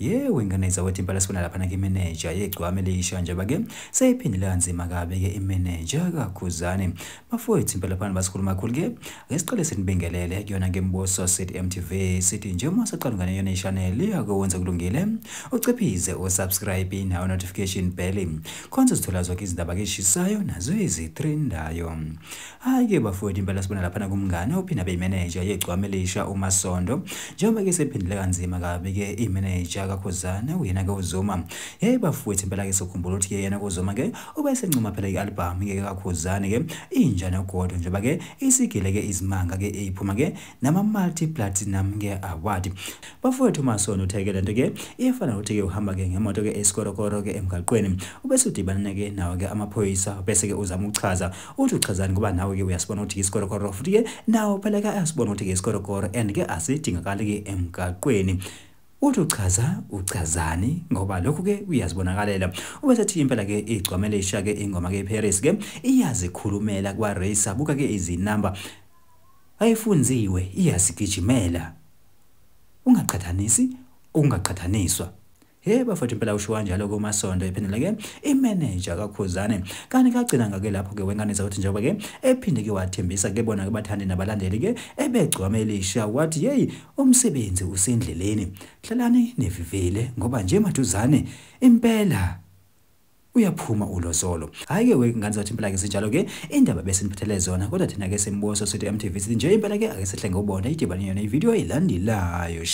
Yewe ngane zakwethu, impela sibona laphana ke imeneja yegcwame elisha njengoba ke seyiphindile kanzima kabi ke imeneja kaKhuzani. Bafowethu, impela phana basikhuluma kakhulu ke, ake siqale sinibingelele kuyona ke Mbuso City MTV. Sithi nje uma usaqala ungane yona i-channel yakho, wenze kulungile, uciphize usubscribe nawo notification bell khonze sithola zonke izindaba ke eshisayo nazo ezitrendayo. Hayi ke bafowethu, impela sibona laphana kumngane ophinda abe imeneja yegcwame elisha uMasondo, njengoba ke sephindile kanzima kabi ke imeneja kaKhuzani, uyena ke uZuma. Hey bafowethu, impela ke sokhumbula ukuthi ke yena kuZuma ke ube sencoma phela i-album ke kaKhuzani ke Inja Nogodo, njengoba ke isigile ke izimanga ke eyiphuma ke nama multi platinum ke award. Bafowethu, uMasondo utheke lento ke iyafana ukuthi ke uhamba ke ngemoto ke esikorokoro ke emgaqweni, ubese udibana ke nawo ke amaphoyisa, bese ke uzama ukuchaza, uthi uchazani ngoba nawe ke uyasibona ukuthi isikorokoro, futhi ke nawo phela ke ayasibona ukuthi ke isikorokoro and ke asidingakali ke emgaqweni. Uthi uchaza uchazani ngoba lokhu ke uyazibonakalela. Ubese impela ke igcwame elisha ke ingoma ke Paris ke iyazikhulumela kwa racer, buka ke izinamba, ayifunziwe, iyasigijimela, ungaqhathanisi ungaqhathaniswa. Hey bafowethu, impela usho kanjalo kuMasondo ephendula ke imanager kaKhuzane. Kanti kagcina ngake lapho ke wengane zakuthi, njengoba ke ephinde ke wathembisa ke bona ke bathandi nabalandeli ke ebegcwame elisha, wathi hey, umsebenzi usendleleni, hlalani nevivile ngoba nje maduzane impela uyaphuma ulozolo. Hayi ke wengane zathi, impela ke sinjalo ke indaba bese niphathele zona, kodwa thina ke Sembuso Sithi MTV sithi nje impela ke ake sehle ngobona idibane yona ivideo elandelayo.